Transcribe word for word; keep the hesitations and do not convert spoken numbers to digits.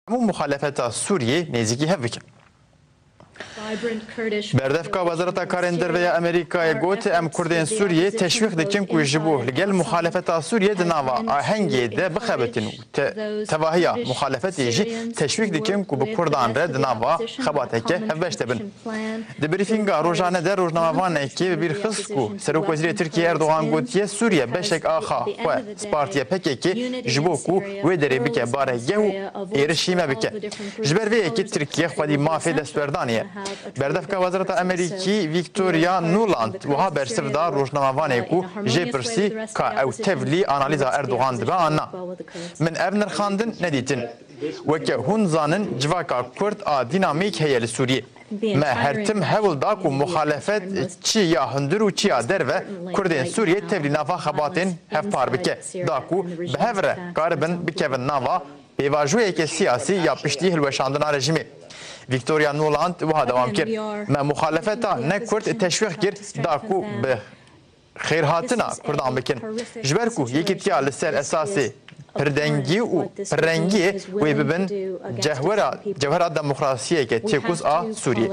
hemû muxalefeta Sûriyê nêzîkî hev bikin. Berdevka Wezareta Karên Derve ya Amerîkayê got, em Kurdên Sûriyê teşwîq dikin ku ji bo li gel muxalefeta Sûriyê di nava ahengê de bixebitin û te-, tevahiya muxalefetê jî teşwîq dikin ku bi Kurdan re di nava xebateke hevbeş de bin. Di brîfînga rojane de rojnamevanekê bi bîr xist ku Serokwezîrê Tirkiyê Erdogan gotiye Sûriye beşek a xwe spartiye P K K ji bo ku wê derê bike baregeh û êrişî me bike. Ji ber vê yekê Tirkiye xwedî mafê destwerdanê ye. Berdevka Wezareta Amerîkî Victoria Nuland wiha bersiv da rojnamevanê ku jê pirsî ka ew tevlî analîza Erdogan dibe an na. Min ev nirxandin nedîtin. Weke hûn zanin civaka Kurd a dînamîk heye li Sûriyê. Me her tim hewl da ku muxalefet çi ya hundir û çi ya derve Kurdên Sûriyê tevlî nava xebatên hevpar bike, da ku bi hev re karibin bikevin nava pêvajoyeke siyasî ya piştî hilweşandina rejîmê. Victoria Nuland wiha dewam kir, me muxalefeta ne Kurd teşwîq kir da ku bi xêrhatina Kurdan bikin. Ji ber ku yekîtiya li ser esasê pirdengî û pirrengiyê wê bibin cehwera, cewhera demokrasiyeke têkûz a Sûriyê.